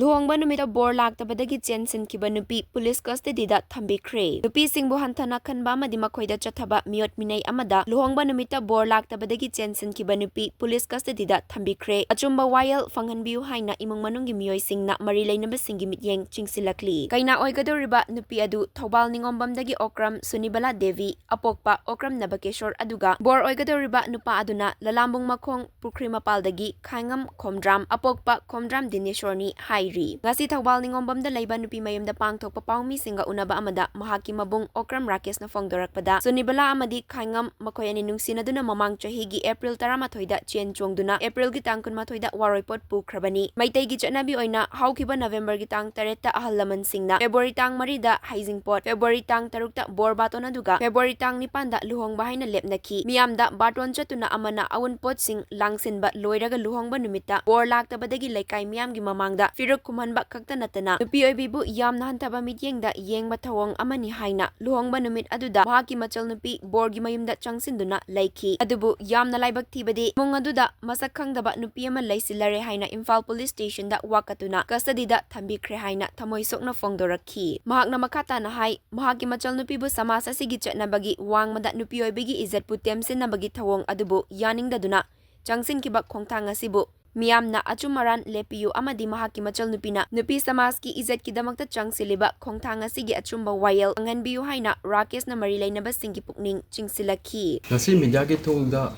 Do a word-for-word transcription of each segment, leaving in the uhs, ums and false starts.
ꯂꯨꯍꯣꯡꯕ ꯅꯨꯃꯤꯠꯇ ꯕꯣꯔ ꯂꯥꯛꯇꯕꯗꯒꯤ ꯆꯦꯟꯁꯤꯟꯈꯤꯕ ꯅꯨꯄꯤ ꯄꯨꯂꯤꯁ ꯀꯁꯇꯗꯤꯗ ꯊꯝꯕꯤꯈ꯭ꯔꯦ꯫ ꯅꯨꯄꯤꯁꯤꯡꯕꯨ ꯍꯟꯊꯅ ꯈꯟꯕ ꯑꯃꯗꯤ ꯃꯈꯣꯏꯗ ꯆꯠꯊꯕ ꯃꯤꯑꯣꯠ ꯃꯤꯅꯩ ꯑꯃꯗ ꯂꯨꯍꯣꯡꯕ ꯅꯨꯃꯤꯠꯇ ꯕꯣꯔ ꯂꯥꯛꯇꯕꯗꯒꯤ ꯆꯦꯟꯁꯤꯟꯈꯤꯕ ꯅꯨꯄꯤ ꯄꯨꯂꯤꯁ ꯀꯁꯇꯗꯤꯗ ꯊꯝꯕꯤꯈ꯭ꯔꯦ꯫ ꯑꯆꯨꯝꯕ ꯋꯥꯌꯦꯜ ꯐꯪꯍꯟꯕꯤꯌꯨ ꯍꯥꯏꯅ ꯏꯃꯨꯡ ꯃꯅꯨꯡꯒꯤ ꯃꯤꯑꯣꯏꯁꯤꯡꯅ ꯃꯔꯤ ꯂꯩꯅꯕꯁꯤꯡꯒꯤ ꯃꯤꯠꯌꯦꯡ ꯆꯤꯡꯁꯤꯜꯂꯛꯂꯤ꯫ ꯀꯩꯅꯥ ꯑꯣꯏꯒꯗꯧꯔꯤꯕ ꯅꯨꯄꯤ ꯑꯗꯨ ꯊꯧꯕꯥꯜ ꯅꯤꯉꯣꯝꯕꯝꯗꯒꯤ ꯑꯣꯀ꯭ꯔꯝ ꯁꯨꯅꯤꯕꯂꯥ ꯗꯦꯕꯤ, ꯑꯄꯣꯛꯄ ꯑꯣꯀ꯭ꯔꯝ ꯅꯕꯀꯦꯁꯣꯔ, ꯑꯗꯨꯒ ꯕꯣꯔ ꯑꯣꯏꯒꯗꯧꯔꯤꯕ ꯅꯨꯄꯥ ꯑꯗꯨꯅ ꯂꯂꯥꯝꯕꯨꯡ ꯃꯈꯣꯡ ꯄꯨꯈ꯭ꯔꯤ ꯃꯄꯥꯜꯗꯒꯤ ꯈꯥꯏꯉꯝ ꯈꯣꯝꯗ꯭ꯔꯥꯝ, ꯑꯄꯣꯛꯄ ꯈꯣꯝꯗ꯭ꯔꯥꯝ ꯗꯤꯅꯦꯁꯣꯔꯅꯤ ꯍꯥꯏꯔꯤ꯫ ꯉꯁꯤ ꯊꯧꯕꯥꯜ ꯅꯤꯉꯣꯝꯕꯝꯗ ꯂꯩꯕ ꯅꯨꯄꯤ ꯃꯌꯨꯝꯗ ꯄꯥꯡꯊꯣꯛꯄ ꯄꯥꯎꯃꯤꯁꯤꯡꯒ ꯎꯅꯕ ꯑꯃꯗ ꯃꯍꯥꯛꯀꯤ ꯃꯕꯨꯡ ꯑꯣꯀ꯭ꯔꯝ ꯔꯥꯀꯦꯁꯅ ꯐꯣꯡꯗꯣꯔꯛꯄꯗ, ꯁꯨꯅꯤꯕꯂꯥ ꯑꯃꯗꯤ ꯈꯥꯏꯉꯝ ꯃꯈꯣꯏ ꯑꯅꯤ ꯅꯨꯡꯁꯤꯅꯗꯨꯅ ꯃꯃꯥꯡ ꯆꯍꯤꯒꯤ ꯑꯦꯄ꯭ꯔꯤꯜ ꯇꯔꯥꯃꯥꯊꯣꯏꯗ ꯆꯦꯟ ꯆꯣꯡꯗꯨꯅ ꯑꯦꯄ꯭ꯔꯤꯜꯒꯤ ꯇꯥꯡ ꯀꯨꯟꯃꯥꯊꯣꯏꯗ ꯋꯥꯔꯣꯏꯄꯣꯠ ꯄꯨꯈ꯭ꯔꯕꯅꯤ꯫ ꯃꯩꯇꯩꯒꯤ ꯆꯠꯅꯕꯤ ꯑꯣꯏꯅ ꯍꯧꯈꯤꯕ ꯅꯕꯦꯝꯕꯔꯒꯤ ꯇꯥꯡ ꯇꯔꯦꯠꯇ ꯑꯍꯜ ꯂꯃꯟꯁꯤꯡꯅ ꯐꯦꯕ꯭ꯔꯨꯋꯥꯔꯤ ꯇꯥꯡ ꯃꯔꯤꯗ ꯍꯩꯖꯤꯡꯄꯣꯠ, ꯐꯦꯕ꯭ꯔꯨꯋꯥꯔꯤ ꯇꯥꯡ ꯇꯔꯨꯛꯇ ꯕꯣꯔ ꯕꯥꯇꯣꯟ ꯑꯗꯨꯒ ꯐꯦꯕ꯭ꯔꯨꯋꯥꯔꯤ ꯇꯥꯡ ꯅꯤꯄꯥꯟꯗ ꯂꯨꯍꯣꯡꯕ ꯍꯥꯏꯅ ꯂꯦꯞꯅꯈꯤ꯫ ꯃꯤꯌꯥꯝꯗ ꯕꯥꯇꯣꯟ ꯆꯠꯇꯨꯅ ꯑꯃꯅ ꯑꯎꯟꯄꯣꯠꯁꯤꯡ ꯂꯥꯡꯁꯤꯟꯕ ꯂꯣꯏꯔꯒ ꯂꯨꯍꯣꯡꯕ ꯅꯨꯃꯤꯠꯇ ꯕꯣꯔ ꯂꯥꯛꯇꯕꯗꯒꯤ ꯂꯩꯀꯥꯏ ꯃꯤꯌꯥꯝꯒꯤ ꯃꯃꯥꯡꯗ ꯐꯤꯔꯨꯛ ꯈꯨꯝꯍꯟꯕ ꯈꯛꯇ ꯅꯠꯇꯅ ꯅꯨꯄꯤ ꯑꯣꯏꯕꯤꯕꯨ ꯌꯥꯝꯅ ꯍꯟꯊꯕ ꯃꯤꯠꯌꯦꯡꯗ ꯌꯦꯡꯕ ꯊꯧꯑꯣꯡ ꯑꯃꯅꯤ ꯍꯥꯏꯅ ꯂꯨꯍꯣꯡꯕ ꯅꯨꯃꯤꯠ ꯑꯗꯨꯗ ꯃꯍꯥꯛꯀꯤ ꯃꯆꯜꯅꯨꯄꯤ ꯕꯣꯔꯒꯤ ꯃꯌꯨꯝꯗ ꯆꯪꯁꯤꯟꯗꯨꯅ ꯂꯩꯈꯤ꯫ ꯑꯗꯨꯕꯨ ꯌꯥꯝꯅ ꯂꯥꯏꯕꯛ ꯊꯤꯕꯗꯤ ꯏꯃꯨꯡ ꯑꯗꯨꯗ ꯃꯁꯛ ꯈꯪꯗꯕ ꯅꯨꯄꯤ ꯑꯃ ꯂꯩꯁꯤꯜꯂꯔꯦ ꯍꯥꯏꯅ ꯏꯝꯐꯥꯜ ꯄꯨꯂꯤꯁ ꯁ꯭ꯇꯦꯁꯟꯗ ꯋꯥꯀꯠꯇꯨꯅ ꯀꯁꯇꯗꯤꯗ ꯊꯝꯕꯤꯈ꯭ꯔꯦ ꯍꯥꯏꯅ ꯊꯃꯣꯏ ꯁꯣꯛꯅ ꯐꯣꯡꯗꯣꯔꯛꯈꯤ꯫ ꯃꯍꯥꯛꯅ ꯃꯈꯥ ꯇꯥꯅ ꯍꯥꯏ, ꯃꯍꯥꯛꯀꯤ ꯃꯆꯜꯅꯨꯄꯤꯕꯨ ꯁꯃꯥꯖ ꯑꯁꯤꯒꯤ ꯆꯠꯅꯕꯒꯤ ꯋꯥꯡꯃꯗ ꯅꯨꯄꯤ ꯑꯣꯏꯕꯒꯤ ꯏꯖꯠꯄꯨ ꯇꯦꯝꯁꯤꯟꯅꯕꯒꯤ ꯊꯧꯑꯣꯡ ꯑꯗꯨꯕꯨ ꯌꯥꯅꯤꯡꯗꯗꯨꯅ ꯆꯪꯁꯤꯟꯈꯤꯕ ꯈꯣꯡꯊꯥꯡ ꯑꯁꯤꯕꯨ ꯃꯤꯌꯥꯝꯅ ꯑꯆꯨꯝ ꯑꯔꯥꯟ ꯂꯦꯞꯄꯤꯌꯨ ꯑꯃꯗꯤ ꯃꯍꯥꯛꯀꯤ ꯃꯆꯜꯅꯨꯄꯤꯅ ꯅꯨꯄꯤ ꯁꯃꯥꯖꯀꯤ ꯏꯖꯠꯀꯤꯗꯃꯛꯇ ꯆꯪꯁꯤꯜꯂꯤꯕ ꯈꯣꯡꯊꯥꯡ ꯑꯁꯤꯒꯤ ꯑꯆꯨꯝꯕ ꯋꯥꯌꯦꯜ ꯐꯪꯍꯟꯕꯤꯌꯨ ꯍꯥꯏꯅ ꯔꯥꯀꯦꯁꯅ ꯃꯔꯤ ꯂꯩꯅꯕꯁꯤꯡꯒꯤ ꯄꯨꯛꯅꯤꯡ ꯆꯤꯡꯁꯤꯜꯂꯛꯈꯤ꯫ ꯉꯁꯤ ꯃꯤꯗꯤꯌꯥꯒꯤ ꯊꯣꯡꯗ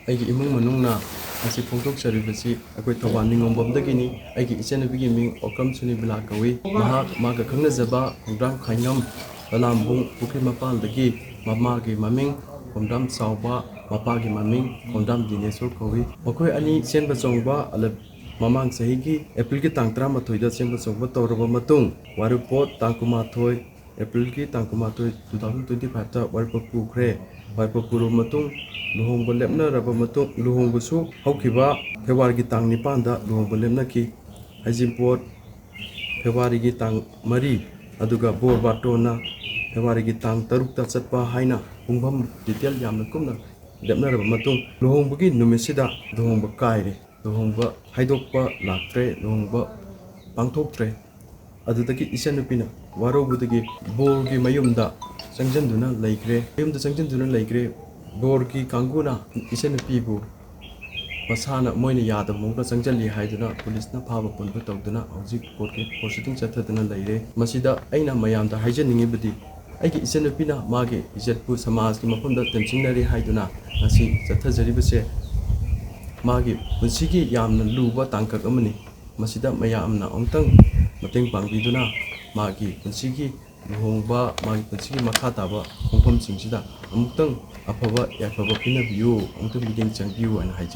ꯑꯩꯒꯤ ꯏꯃꯨꯡ ꯃꯅꯨꯡꯅ ꯉꯁꯤ ꯐꯣꯡꯗꯣꯛꯆꯔꯤꯕꯁꯤ ꯑꯩꯈꯣꯏ ꯊꯧꯕꯥꯜ ꯅꯤꯉꯣꯝꯕꯝꯗꯒꯤꯅꯤ꯫ ꯑꯩꯒꯤ ꯏꯆꯟꯅꯨꯄꯤꯒꯤ ꯃꯤꯡ ꯑꯣꯀ꯭ꯔꯝ ꯁꯨꯅꯤꯕꯤꯂꯥ ꯀꯧꯏ꯫ ꯃꯍꯥꯛ ꯃꯥꯒ ꯈꯪꯅꯖꯕ ꯈꯣꯡꯗ꯭ꯔꯥꯝ ꯈꯥꯏꯉꯝ ꯂꯂꯥꯝꯕꯨꯡ ꯄꯨꯈ꯭ꯔꯤ ꯃꯄꯥꯜꯗꯒꯤ ꯃꯃꯥꯒꯤ ꯃꯃꯤꯡ ꯈꯣꯡꯗ꯭ꯔꯥꯝ ꯆꯥꯎꯕ, ꯃꯄꯥꯒꯤ ꯃꯃꯤꯡ ꯈꯣꯡꯗ꯭ꯔꯥꯝ ꯗꯤꯅꯦꯁꯣꯔ ꯀꯧꯏ꯫ ꯃꯈꯣꯏ ꯑꯅꯤ ꯆꯦꯟꯕ ꯆꯣꯡꯕ ꯑꯂ-, ꯃꯃꯥꯡ ꯆꯍꯤꯒꯤ ꯑꯦꯄ꯭ꯔꯤꯜꯒꯤ ꯇꯥꯡ ꯇꯔꯥꯃꯥꯊꯣꯏꯗ ꯆꯦꯟꯕ ꯆꯣꯡꯕ ꯇꯧꯔꯕ ꯃꯇꯨꯡ, ꯋꯥꯔꯤꯄꯣꯠ ꯇꯥꯡ ꯀꯨꯟꯃꯥꯊꯣꯏ, ꯑꯦꯄ꯭ꯔꯤꯜꯒꯤ ꯇꯥꯡ ꯀꯨꯟꯃꯥꯊꯣꯏ, two thousand twenty five ꯇ ꯋꯥꯔꯤꯄꯣꯠ ꯄꯨꯈ꯭ꯔꯦ꯫ ꯋꯥꯔꯤꯄꯣꯠ ꯄꯨꯔꯕ ꯃꯇꯨꯡ, ꯂꯨꯍꯣꯡꯕ ꯂꯦꯞꯅꯔꯕ ꯃꯇꯨꯡ, ꯂꯨꯍꯣꯡꯕꯁꯨ ꯍꯧꯈꯤꯕ ꯐꯦꯕ꯭ꯔꯨꯋꯥꯔꯤꯒꯤ ꯇꯥꯡ ꯅꯤꯄꯥꯟꯗ ꯂꯨꯍꯣꯡꯕ ꯂꯦꯞꯅꯈꯤ꯫ ꯍꯩꯖꯤꯡꯄꯣꯠ ꯐꯦꯕ꯭ꯔꯨꯋꯥꯔꯤꯒꯤ ꯇꯥꯡ ꯃꯔꯤ, ꯑꯗꯨꯒ ꯕꯣꯔ ꯕꯥꯔꯇꯣꯟꯅ ꯐꯦꯕ꯭ꯔꯨꯋꯥꯔꯤꯒꯤ ꯇꯥꯡ ꯇꯔꯨꯛꯇ ꯆꯠꯄ ꯍꯥꯏꯅ ꯄꯨꯡꯐꯝ detail ꯌꯥꯝꯅ ꯀꯨꯞꯅ ꯂꯦꯞꯅꯔꯕ ꯃꯇꯨꯡ, ꯂꯨꯍꯣꯡꯕꯒꯤ ꯅꯨꯃꯤꯠꯁꯤꯗ ꯂꯨꯍꯣꯡꯕ ꯀꯥꯏꯔꯦ꯫ ꯂꯨꯍꯣꯡꯕ ꯍꯥꯏꯗꯣꯛꯄ ꯂꯥꯛꯇ꯭ꯔꯦ꯫ ꯂꯨꯍꯣꯡꯕ ꯄꯥꯡꯊꯣꯛꯇ꯭ꯔꯦ꯫ ꯑꯗꯨꯗꯒꯤ ꯏꯆꯟꯅꯨꯄꯤꯅ ꯋꯥꯔꯧꯕꯗꯒꯤ ꯕꯣꯔꯒꯤ ꯃꯌꯨꯝꯗ ꯆꯪꯁꯤꯟꯗꯨꯅ ꯂꯩꯈ꯭ꯔꯦ꯫ ꯃꯌꯨꯝꯗ ꯆꯪꯁꯤꯟꯗꯨꯅ ꯂꯩꯈ꯭ꯔꯦ꯫ ꯕꯣꯔꯒꯤ ꯀꯥꯡꯕꯨꯅ ꯏꯆꯟꯅꯨꯄꯤꯕꯨ ꯃꯁꯥꯅ, ꯃꯣꯏꯅ ꯌꯥꯗꯕ ꯃꯑꯣꯡꯗ ꯆꯪꯁꯤꯜꯂꯤ ꯍꯥꯏꯗꯨꯅ ꯄꯨꯂꯤꯁꯅ ꯐꯥꯕ ꯄꯨꯟꯕ ꯇꯧꯗꯨꯅ ꯍꯧꯖꯤꯛ ꯀꯣꯔꯠꯀꯤ ꯄ꯭ꯔꯣꯁꯤꯗꯤꯡ ꯆꯠꯊꯗꯨꯅ ꯂꯩꯔꯦ꯫ ꯃꯁꯤꯗ ꯑꯩꯅ ꯃꯌꯥꯝꯗ ꯍꯥꯏꯖꯅꯤꯡꯉꯤꯕꯗꯤ, ꯑꯩꯒꯤ ꯏꯆꯟꯅꯨꯄꯤꯅ ꯃꯥꯒꯤ ꯏꯖꯠꯄꯨ ꯁꯃꯥꯖꯀꯤ ꯃꯐꯝꯗ ꯇꯦꯝꯁꯤꯡꯅꯔꯤ ꯍꯥꯏꯗꯨꯅ ꯉꯁꯤ ꯆꯠꯊꯖꯔꯤꯕꯁꯦ ꯃꯥꯒꯤ ꯄꯨꯟꯁꯤꯒꯤ ꯌꯥꯝꯅ ꯂꯨꯕ ꯇꯥꯡꯀꯛ ꯑꯃꯅꯤ꯫ ꯃꯁꯤꯗ ꯃꯌꯥꯝꯅ ꯑꯃꯨꯛꯇꯪ ꯃꯇꯦꯡ ꯄꯥꯡꯕꯤꯗꯨꯅ ꯃꯥꯒꯤ ꯄꯨꯟꯁꯤꯒꯤ ꯂꯨꯍꯣꯡꯕ, ꯃꯥꯒꯤ ꯄꯨꯟꯁꯤꯒꯤ ꯃꯈꯥ ꯇꯥꯕ ꯈꯣꯡꯐꯝꯁꯤꯡꯁꯤꯗ ꯑꯃꯨꯛꯇꯪ ꯑꯐꯕ ꯌꯥꯏꯐꯕ ꯄꯤꯅꯕꯤꯌꯨ, ꯑꯃꯨꯛꯇꯪ ꯃꯤꯠꯌꯦꯡ ꯆꯪꯕꯤꯌꯨ ꯍꯥꯏꯅ ꯍꯥꯏꯖꯔꯤ꯫